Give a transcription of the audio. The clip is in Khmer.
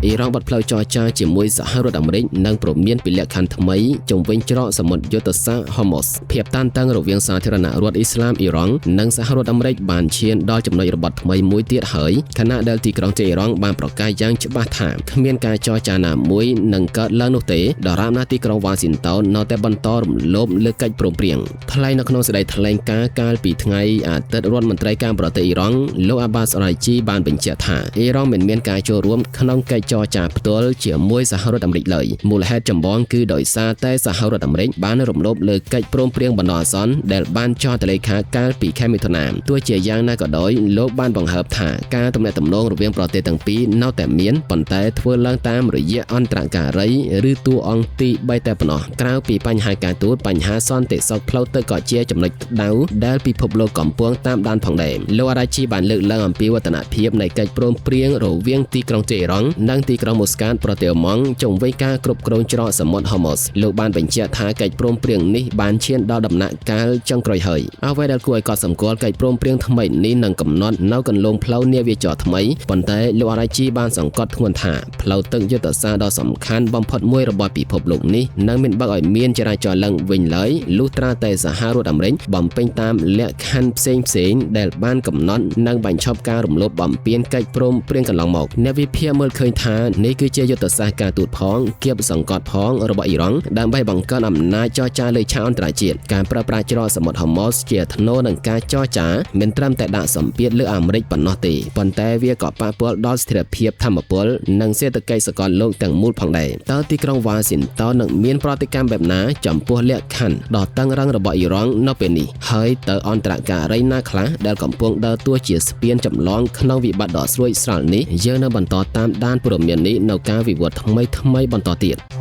អ៊ីរ៉ង់បិទផ្លូវចរចាជាមួយសហរដ្ឋអាមេរិកនិងព្រមានពីលក្ខខណ្ឌថ្មីជុំវិញច្រកសមុទ្រយុទ្ធសាស្ត្រហូម៉ូសភាពតានតឹងរវាងសាធារណរដ្ឋអ៊ីស្លាមអ៊ីរ៉ង់និងសហរដ្ឋអាមេរិកបានឈានដល់ចំណុចរបត់ថ្មីមួយទៀតហើយខណៈដែលទីក្រុងតេអ៊ីរ៉ង់បានប្រកាសយ៉ាងច្បាស់ថាគ្មានការចរចាណាមួយនឹងកើតឡើងនោះទេដរាបណាទីក្រុងវ៉ាស៊ីនតោននៅតែបន្តរំលោភលើកិច្ចព្រមព្រៀងថ្លែងនៅក្នុងសេចក្តីថ្លែងការណ៍កាលពីថ្ងៃអាទិត្យរដ្ឋមន្ត្រីការបរទេសអ៊ីរ៉ង់លោកអាបាសរ៉ៃជីបានបញ្ជាក់ថាអ៊ីរ៉ង់មិនមានការចូលរួមក្នុងកិច្ចចរចាផ្ទាល់ជាមួយសហរដ្ឋអាមេរិកឡើយមូលហេតុចម្បងគឺដោយសារតែសហរដ្ឋអាមេរិកបានរំលោភលើកិច្ចព្រមព្រៀងបណ្ដោះអាសន្នដែលបានចុះហត្ថលេខាកាលពីខែមិថុនាទោះជាយ៉ាងណាក៏ដោយលោកបានបង្ហើបថាការទំនាក់ទំនងរវាងប្រទេសទាំងពីរនៅតែមានប៉ុន្តែធ្វើឡើងតាមរយៈអន្តរការីឬតួអង្គទី3តែប៉ុណ្ណោះក្រៅពីបញ្ហាការទូតបញ្ហាសន្តិសុខផ្លូវទឹកក៏ជាចំណុចក្តៅដែលពិភពលោកកំពុងតាមដានផងដែរលោកអារ៉ាជីបានលើកឡើងអំពីវឌ្ឍនភាពនៃកិច្ចព្រមព្រៀងរវាងទីក្រុងតេអ៊ីរ៉ង់និងទីក្រុងមូស្កាតប្រទេសអូម៉ង់ជុំវិញការគ្រប់គ្រងច្រកសមុទ្រហូម៉ូសលោកបានបញ្ជាក់ថាកិច្ចព្រមព្រៀងនេះបានឈានដល់ដំណាក់កាលចុងក្រោយហើយអ្វីដែលគួរឲ្យកត់សម្គាល់កិច្ចព្រមព្រៀងថ្មីនេះនឹងកំណត់នៅគន្លងផ្លូវនាវាចរថ្មីប៉ុន្តែលោកអារ៉ាជីបានសង្កត់ធ្ងន់ថាផ្លូវទឹកយុទ្ធសាស្ត្រដ៏សំខាន់បំផុតមួយរបស់ពិភពលោកនេះនឹងមិនបើកឲ្យមានចរាចរណ៍ឡើងវិញឡើយលុះត្រាតែសហរដ្ឋអាមេរិកបំពេញតាមលក្ខខណ្ឌផ្សេងៗដែលបានកំណត់និងបញ្ឈប់ការរំលោភបំពានកិច្ចព្រមព្រៀងកន្លងមកអ្នកវិភាគមើលឃើញថានេះគឺជាយុទ្ធសាស្ត្រការទូតផងគៀបសង្កត់ផងរបស់អ៊ីរ៉ង់ដើម្បីបង្កើនអំណាចចរចាលើឆាកអន្តរជាតិការប្រើប្រាស់ច្រកសមុទ្រហូម៉ូសជាថ្នូរនឹងការចរចាមិនត្រឹមតែដាក់សម្ពាធលើអាមេរិកប៉ុណ្ណោះទេប៉ុន្តែវាក៏ប៉ះពាល់ដល់ស្ថិរភាពធម្មពលនិងសេដ្ឋកិច្ចសកលលោកទាំងមូលផងដែរតើទីក្រុងវ៉ាស៊ីនតោននឹងមានប្រតិកម្មបែបណាចំពោះលក្ខខណ្ឌដ៏តឹងរ៉ឹងរបស់អ៊ីរ៉ង់នៅពេលនេះហើយតើអន្តរការីណាខ្លះដែលកំពុងដើរតួជាស្ពានចម្លងក្នុងវិបត្តិដ៏ស្រួចស្រាល់នេះយើងនឹងបន្តតាមដានព័ត៌មាននេះនៅការវិវត្តថ្មីៗបន្តទៀត។